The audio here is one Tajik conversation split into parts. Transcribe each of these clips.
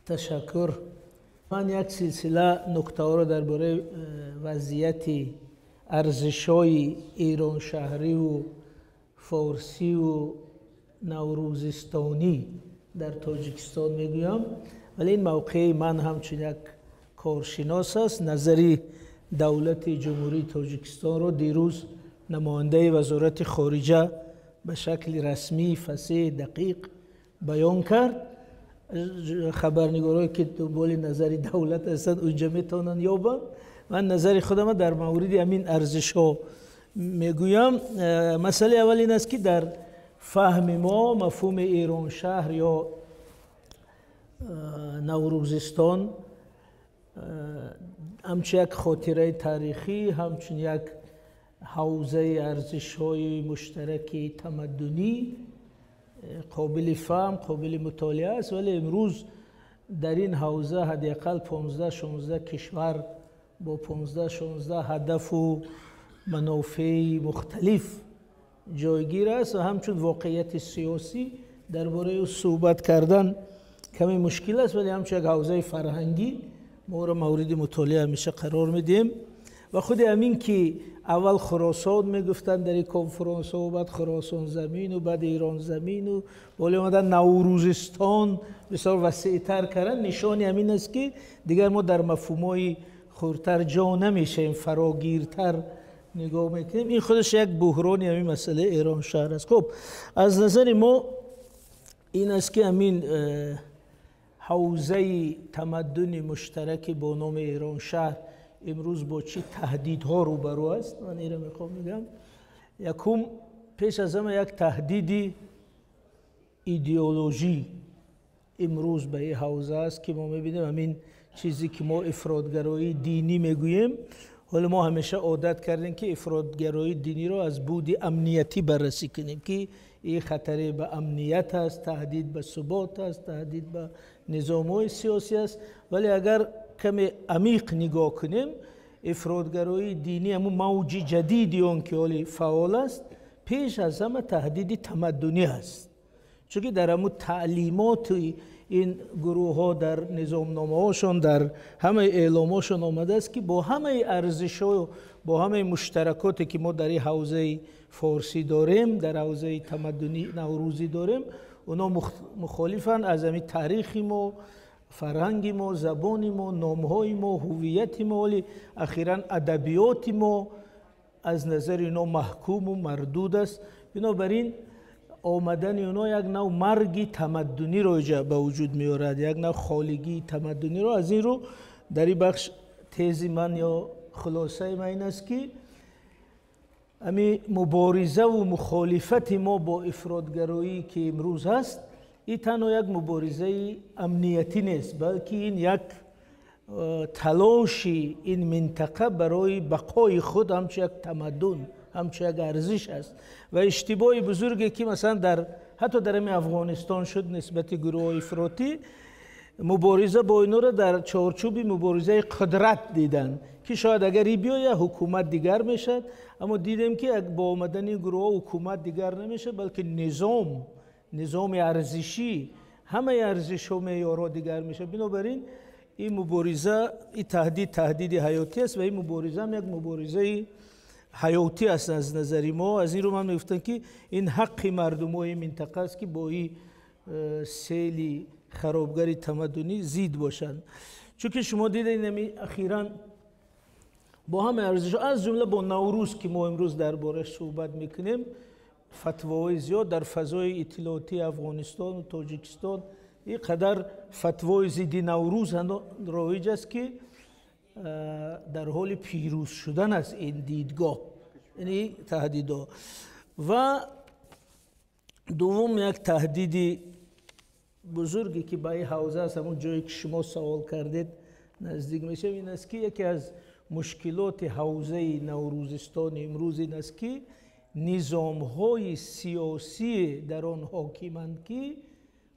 Ташаккур. Ман як силсила нуктаҳоро дар бораи вазъияти арзишҳои эроншаҳриву форсиву наврӯзистонӣ дар Тоҷикистон мегӯям, вале ин мавқеи ман ҳамчун як коршинос аст. Назари давлати Ҷумҳурии Тоҷикистонро дирӯз намояндаи Вазорати хориҷа ба шакли расмӣ, фасеҳ, дақиқ баён кард. Хабарнигорое ки дунболи назари давлат ҳастанд, унҷа метавонанд ёбанд. Ман назари худамро дар мавриди ҳамин арзишҳо мегӯям. Масъалаи аввал ин аст, ки дар фаҳми мо мафҳуми Эроншаҳр ё Наврӯзистон ҳамчун як хотираи таърихӣ, ҳамчун як ҳавзаи арзишҳои муштараки тамаддунӣ қобили фаҳм, қобили мутолиа аст, вале имрӯз дар ин ҳавза ҳадди ақал 15-16 кишвар бо 15-16 ҳадафу манофеи мухталиф ҷойгир аст ва ҳамчун воқеияти сиёсӣ дар бораи ӯ суҳбат кардан каме мушкил аст, вале ҳамчун як ҳавзаи фарҳангӣ мо ӯро мавриди мутолиа ҳамеша қарор медиҳем. Ва худи ҳамин ки аввал Хуросон мегуфтанд дар ин конференсҳо, баъд Хуросон замину, баъд Эрон замину, боле омадан Наврӯзистон бисёр васеътар кардан, нишони ҳамин аст, ки дигар мо дар мафҳумҳои хурдтар ҷо намешавем, фарогиртар нигоҳ мекунем. Ин худаш як буҳрони ҳамин масъалаи Эроншаҳр аст. Хуб, аз назари мо ин аст, ки ҳамин ҳавзаи тамаддуни муштараки бо номи Эроншаҳр имрӯз бо чӣ таҳдидҳо рӯбарӯ аст, ман инро мехоҳам бигӯям. Якум, пеш аз ҳама як таҳдиди идеологӣ имрӯз ба ин ҳавза аст, ки мо мебинем ҳамин чизе ки мо ифротгароии динӣ мегӯем. Ҳоло мо ҳамеша одат кардем, ки ифротгароии диниро аз буди амниятӣ баррасӣ кунем, ки ин хатаре ба амният аст, таҳдид ба субот аст, таҳдид ба низомҳои сиёсӣ аст. Вале агар каме амиқ нигоҳ кунем, ифротгароии динӣ, ҳамун мавҷи ҷадиди он ки ҳоли фаъол аст, пеш аз ҳама таҳдиди тамаддунӣ аст, чунки дар ҳамун таълимоти ин гурӯҳҳо, дар низомномаҳошон, дар ҳамаи эъломҳошон омадааст, ки бо ҳамаи арзишҳо, бо ҳамаи муштаракоте ки мо дар ин ҳавзаи форсӣ дорем, дар ҳавзаи тамаддуни наврӯзӣ дорем, оно мухолифанд аз ҳамин таърихи мо, фарҳанги мо, забони мо, номҳои мо, ҳуввияти мо, вале ахиран адабиёти мо аз назари инҳо маҳкуму мардуд аст. Бинобар ин омадани онҳо як нав марги тамаддуниро ба вуҷуд меорад, як нав холигии тамаддуниро. Аз ин рӯ дар ин бахш тези ман ё хулосаи ман ин аст, ки ҳамин муборизаву мухолифати мо бо ифротгароӣ, ки имрӯз ҳаст, ин танҳо як муборизаи амниятӣ нест, балки ин як талоши ин минтақа барои бақои худ ҳамчун як тамаддун, ҳамчун як арзиш аст. Ва иштибоҳи бузурге ки масалан ҳатто дар ҳамин Афғонистон шуд нисбати гурӯҳҳои ифротӣ, мубориза бо инҳоро дар чорчӯби муборизаи қудрат диданд, ки шояд агар ин биёяд, ҳукумат дигар мешавад. Аммо дидем, ки бо омадани гурӯҳҳо ҳукумат дигар намешавад, балки низом, низоми арзишӣ, ҳамаи арзишҳо, меъёрҳо дигар мешавад. Бинобар ин ин мубориза, ин таҳдид таҳдиди ҳаётӣ аст ва ин мубориза ҳам як муборизаи ҳаётӣ аст аз назари мо. Аз ин рӯ ман мегуфтам, ки ин ҳаққи мардумои минтақа аст, ки бо ин сели харобгари тамаддунӣ зид бошанд, чунки шумо дидед, ҳамин ахиран бо ҳамаи арзишҳо, аз ҷумла бо Наврӯз, ки мо имрӯз дар борааш суҳбат мекунем, фатвоҳои зиёд дар фазои иттилоотии Афғонистону Тоҷикистон, ин қадар фатвои зидди Наврӯз роиҷ аст, ки дар ҳоли пирӯз шудан аст ин дидгоҳ, яъне таҳдидҳо. Ва дуввум, як таҳдиди бузурге, ки ба ин ҳавза аст, ҳамон ҷое ки шумо савол кардед, наздик мешавем, ин аст, ки яке аз мушкилоти ҳавзаи наврӯзистони имрӯз ин аст, ки низомҳои сиёсӣ дар он ҳокиманд, ки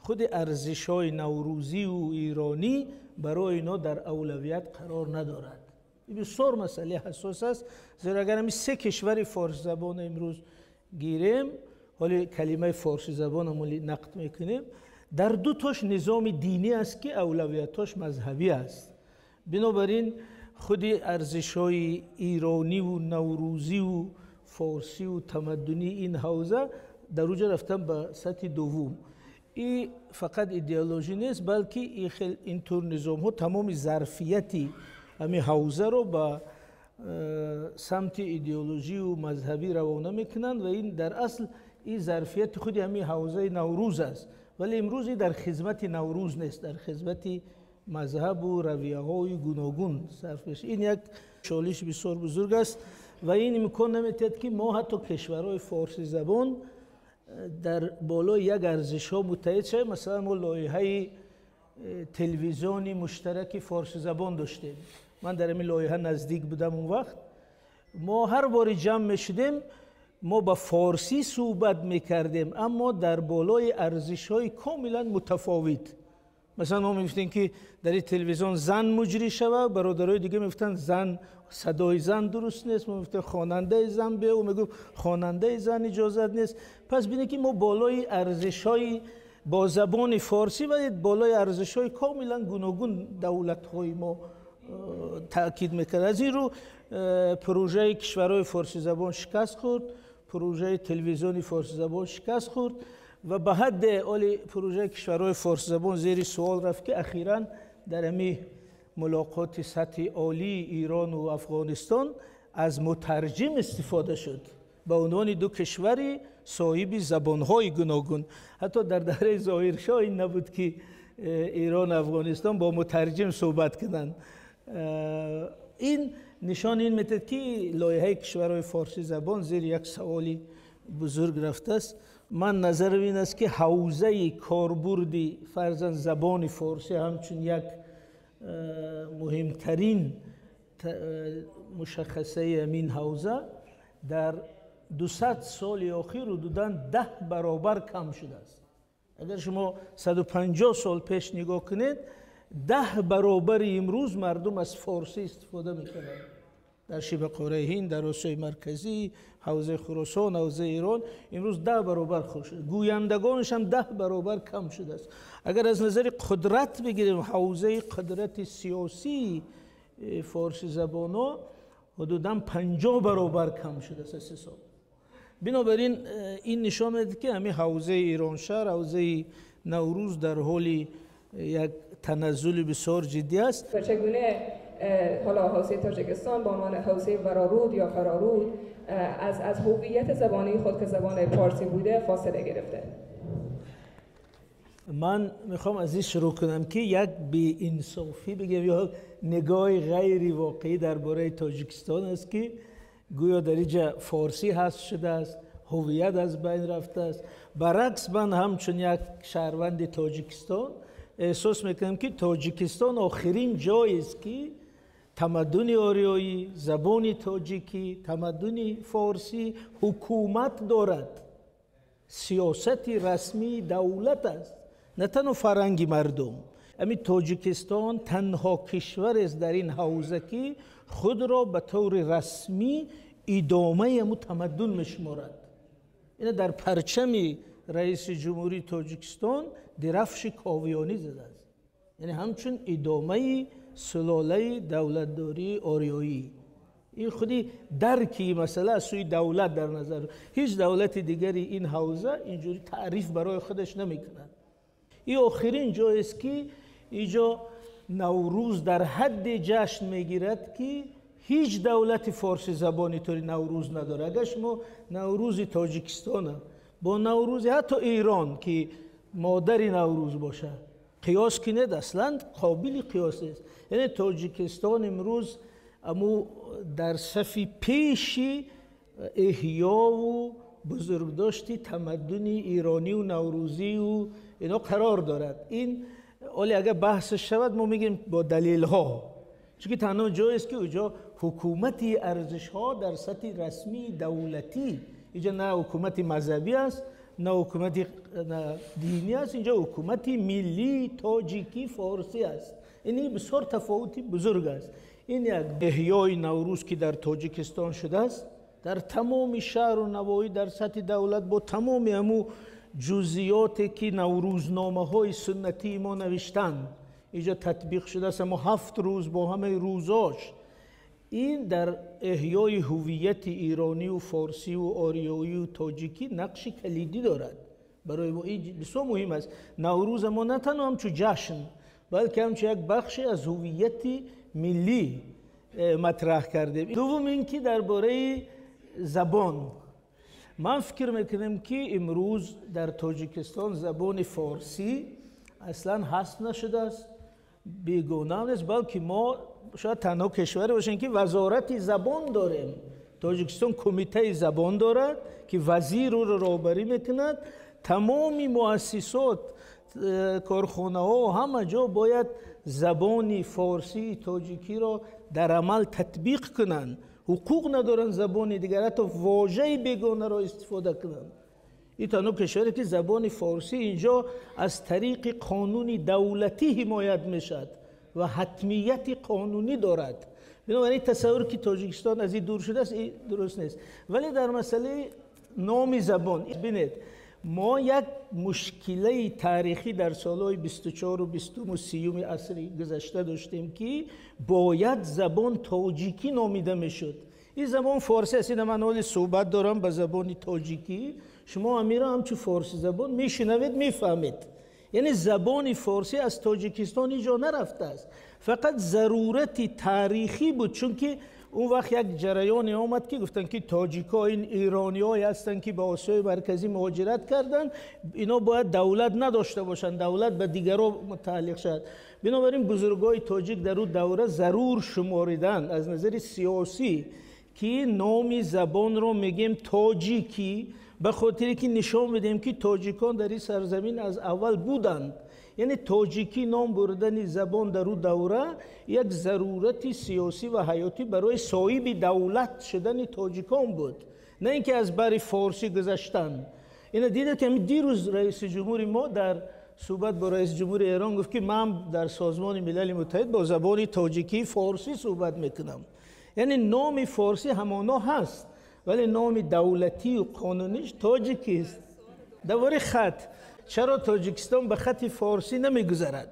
худи арзишҳои наврӯзиву эронӣ барои инҳо дар авлавият қарор надорад. Ин бисёр масъалаи ҳассос аст, зеро агар ҳамин се кишвари форсизабон имрӯз гирем, ҳоли калимаи форсизабон ҳамоли нақд мекунем, Дар ду тош низоми динӣ аст, ки авлавиятош мазҳабӣ аст. Бинобар ин худи арзишҳои иронӣ ва наврӯзӣ ва форсӣ ва тамаддунии ин ҳавза дар уҷа рафтан ба сатҳи дуввум. Ин фақат идеологӣ нест, балки ин тур низомҳо тамоми зарфияти ҳамин ҳавзаро ба самти идеологӣ ва мазҳабӣ равона мекунанд ва ин дар асл ин зарфияти худи ҳамин ҳавзаи Наврӯз аст. Вале имрӯз ин дар хизмати Наврӯз нест, дар хизмати мазҳаб ва равияҳои гуногун сарф мешавад. Ин як чолиш бисёр бузург аст ва ин имкон наметиҳад, ки мо ҳатто кишварҳои форсизабон дар болои як арзишҳо муттаҳид шавем. Масалан, мо лоиҳаи телевизиони муштараки форсизабон доштем. Ман дар ҳамин лоиҳа наздик будам он вақт. Мо ҳар бори ҷамъ мешудем, мо ба форсӣ суҳбат мекардем, аммо дар болои арзишҳои комилан мутафовит. Масалан, мо мегуфтем, ки дар ин телевизион зан муҷрӣ шавад, бародарои дига мегуфтанд, зан, садои зан дуруст нест. Мо мегуфтем, хонандаи зан бе, ӯ мегуфт, хонандаи зан иҷозат нест. Пас бинед, ки мо болои арзишҳои бо забони форсӣ ва болои арзишҳои комилан гуногун давлатҳои мо таъкид мекард. Аз ин рӯ пурӯжаи кишварҳои форсизабон шикаст хӯрд, пурӯжаи телевизиони форсизабон шикаст хӯрд ва ба ҳадде оли пурӯжаи кишварҳои форсизабон зери суол рафт, ки ахиран дар ҳамин мулоқоти сатҳи олии Ирону Афғонистон аз мутарҷим истифода шуд ба унвони ду кишвари соҳиби забонҳои гуногун. Ҳатто дар давраи Зоҳиршоҳ ин набуд, ки Эрон ва Афғонистон бо мутарҷим суҳбат кунанд. Ин нишон ин медиҳад, ки лоиҳаи кишварҳои форсизабон зери як саволи бузург рафтааст. Ман назарам ин аст, ки ҳавзаи корбурди фарзан забони форсӣ ҳамчун як муҳимтарин мушаххасаи ҳамин ҳавза дар 200 соли охир ҳудудан 10 баробар кам шудааст. Агар шумо 150 сол пеш нигоҳ кунед, 10 баробари имрӯз мардум аз форсӣ истифода мекунанд. Дар шибҳақораи Ҳинд, дар Осиёи Марказӣ, ҳавзаи Хуросон, ҳавзаи Эрон имрӯз 10 баробар хуш шуд. Гӯяндагонаш ҳам 10 баробар кам шудааст. Агар аз назари қудрат бигирем, ҳавзаи қудрати сиёсии форсизабонҳо ҳудудан 50 баробар кам шудааст аз ҳисоб. Бинобар ин ин нишон медиҳад, ки ҳамин ҳавзаи Эроншаҳр, ҳавзаи Наврӯз дар ҳоли як таназзули бисёр ҷиддӣ аст. و چگونه حالا حوزه تاجیکستان به عنوان حوزه ورارود یا فرارود از هویت زبانی خود که زبان پارسی بوده فاصله گرفته؟ من میخوام از این شروع کنم که یک بی‌انصافی بگم یا نگاه غیر واقعی درباره تاجیکستان است که گویا در اینجا فارسی حذف شده است، هویت از بین رفته است. برعکس، من همچون یک شهروند تاجیکستان احساس میکنم که تاجیکستان آخرین جایی است که تمدن آریایی، زبان تاجیکی، تمدن فارسی حکومت دارد. سیاست رسمی دولت است، نه تنها فرهنگ مردم. همین تاجیکستان تنها کشور است در این حوزه که خود را به طور رسمی ادامه امو تمدن میشمارد. این در پرچم رئیس جمهوری تاجیکستان درفش کاویانی زده است، یعنی همچون ادامه سلاله دولتداری آریایی. این خودی درکی مسئله از سوی دولت در نظر. هیچ دولت دیگری این حوزه اینجوری تعریف برای خودش نمیکند. این آخرین جای است که اینجا نوروز در حد جشن میگیرد که هیچ دولت فارسی زبانی طوری نوروز نداره. اگر شما نوروز تاجیکستان با نوروز حتی ایران که مادر نوروز باشه قیاس کنید، اصلا قابل قیاس نیست. یعنی تاجیکستان امروز امو در صف پیشی احیا و بزرگداشت تمدن ایرانی و نوروزی و اینا قرار دارد. این ولی اگر بحث شود ما میگیم با دلیل ها، چون که تنها جایی است که اونجا حکومتی ارزش ها در سطح رسمی دولتی، اینجا نه حکومت مذهبی است نه حکومت دینی است، اینجا حکومت ملی تاجیکی فارسی است. این بسیار تفاوتی بزرگ است. این یک احیای نوروز که در تاجیکستان شده است، در تمام شهر و نواحی در سطح دولت با تمام همو ҷузъиёте ки наврӯзномаҳои суннатии мо навиштанд инҷо татбиқ шудааст, аммо 7 рӯз бо ҳамаи рӯзош, ин дар эҳёи ҳувияти иронию форсиву ориёию тоҷикӣ нақши калидӣ дорад. Барои мо ин бисёр муҳим аст. Наврӯза мо на танҳо ҳамчун ҷашн, балки ҳамчун як бахше аз ҳувияти миллӣ матраҳ кардем. Дуввум ин ки дар бораи забон. Ман фикр мекунам, ки имрӯз дар Тоҷикистон забони форсӣ аслан ҳазф нашудааст, бегона нест, балки мо шояд танҳо кишваре бошем, ки вазорати забон дорем. Тоҷикистон кумитаи забон дорад, ки вазир ӯро роҳбарӣ мекунад. Тамоми муассисот, корхонаҳо, ҳама ҷо бояд забони форсии тоҷикиро дар амал татбиқ кунанд. Ҳуқуқ надоранд забони дигар, ҳатто вожаи бегонаро истифода кунанд. Ин танҳо кишваре ки забони форсӣ инҷо аз тариқи қонуни давлатӣ ҳимоят мешавад ва ҳатмияти қонунӣ дорад. Бинобар ин тасаввур, ки Тоҷикистон аз ин дур шудааст, ин дуруст нест. Вале дар масъалаи номи забон бинед, мо як мушкилаи таърихӣ дар солҳои 24 20 30 асри гузашта доштем, ки бояд забон тоҷикӣ номида мешуд. Ин забон форсӣ аст. Ина ман ҳоли суҳбат дорам ба забони тоҷикӣ, шумо амиро ҳамчун форсӣ забон мешунавед, мефаҳмед. Яъне забони форсӣ аз Тоҷикистон ҳеҷ ҷо нарафтааст. Фақат зарурати таърихӣ буд, чунки он вақт як ҷараёне омад, ки гуфтанд, ки тоҷикҳо ин ирониҳое ҳастанд, ки ба Осиёи Марказӣ муҳоҷират карданд, ино бояд давлат надошта бошанд, давлат ба дигарон мутааллиқ шавад. Бинобар ин бузургони тоҷик дар он давра зарур шумориданд аз назари сиёсӣ, ки номи забонро мегӯем тоҷикӣ, ба хотире ки нишон медиҳем, ки тоҷикон дар ин сарзамин аз аввал буданд. Яъне тоҷикӣ ном бурдани забон дар он давра як зарурати сиёсӣ ва ҳаётӣ барои соҳиби давлат шудани тоҷикон буд, на ин ки аз бари форсӣ гузаштан. Ина дидед, ки ҳамин дирӯз раиси ҷумҳури мо дар суҳбат бо раиси ҷумҳури Эрон гуфт, ки ман дар Созмони Милали Муттаҳид бо забони тоҷикии форсӣ суҳбат мекунам. Яъне номи форсӣ ҳамоно ҳаст, вале номи давлатию қонуниш тоҷикист. Дар бораи хат, чаро Тоҷикистон ба хати форсӣ намегузарад?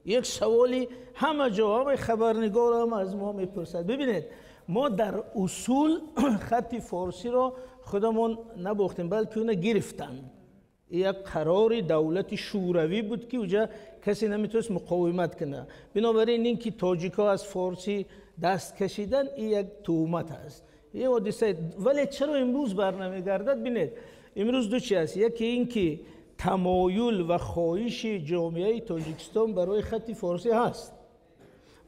Як саволи ҳама ҷо, ҳамаи хабарнигор ҳам аз мо мепурсад. Бибинед, мо дар усул хати форсиро худамон набохтем, балки уна гирифтанд. Як қарори давлати шӯравӣ буд, ки уҷа касе наметавонист муқовимат кунад. Бинобар ин ин ки тоҷикҳо аз форсӣ даст кашидан, ин як туҳмат аст, ин ҳодиса. Вале чаро имрӯз барнамегардад? Бинед, имрӯз ду чи аст. Яке ин ки тамоюл ва хоҳиши ҷомеаи Тоҷикистон барои хати форсӣ ҳаст.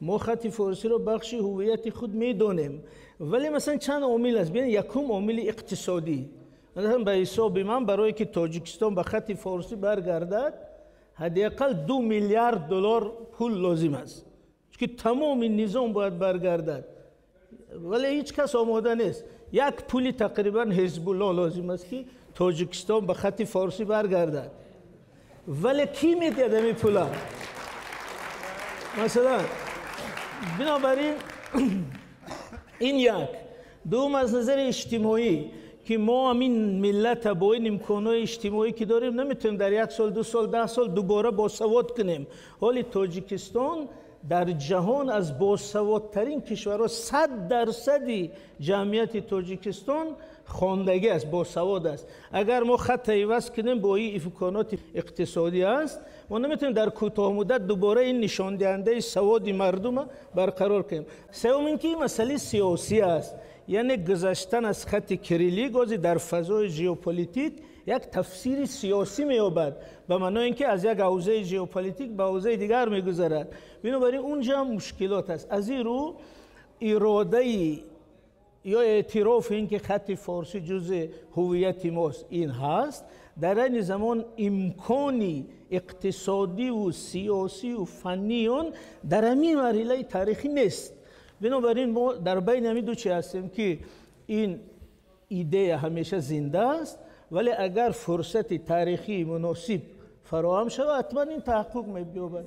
Мо хати форсиро бахши ҳувияти худ медонем, вале масалан чанд омил аст. Бинед, якум омили иқтисодӣ. Масалан, ба ҳисоби ман, барое ки Тоҷикистон ба хати форсӣ баргардад, ҳадди ақал 2 миллиард доллар пул лозим аст, чунки тамоми низом бояд баргардад, вале ҳеҷ кас омода нест. Як пули тақрибан Ҳизбулло лозим аст, ки Тоҷикистон ба хати форсӣ баргардад. Вале кӣ медиҳад ҳамин пула? Масалан, бинобар ин ин як. Дуввум, аз назари иҷтимоӣ, ки мо ҳамин миллата бо ин имконҳои иҷтимоӣ, ки дорем, наметавонем дар як сол, 2 сол, 10 сол дубора босавод кунем. Ҳоли Тоҷикистон дар ҷаҳон аз босаводтарин кишварҳо, 100% ҷамъияти Тоҷикистон хондагӣ аст, босавод аст. Агар мо хатта иваз кунем, бо ин имконоти иқтисодӣ аст, мо наметавонем дар кӯтоҳмуддат дубора ин нишондиҳандаи саводи мардума барқарор кунем. Севум ин ки ин масъалаи сиёсӣ аст. Яъне гузаштан аз хати кириллӣ гози дар фазои жеополитик як тафсири сиёсӣ меёбад, ба маънои ин ки аз як ҳавзаи жеополитик ба ҳавзаи дигар мегузарад. Бинобар ин унҷа ҳам мушкилот аст. Аз ин рӯ иродаи ё эътирофи ин ки хати форсӣ ҷузъи ҳувияти мост, ин ҳаст. Дар айни замон имкони иқтисодиву сиёсиву фаннии он дар ҳамин марҳилаи таърихӣ нест. Бинобар ин мо дар байни ҳамин ду чи ҳастем, ки ин идея ҳамеша зинда аст, вале агар фурсати таърихии муносиб фароҳам шавад, ҳатман ин таҳаққуқ меёбад.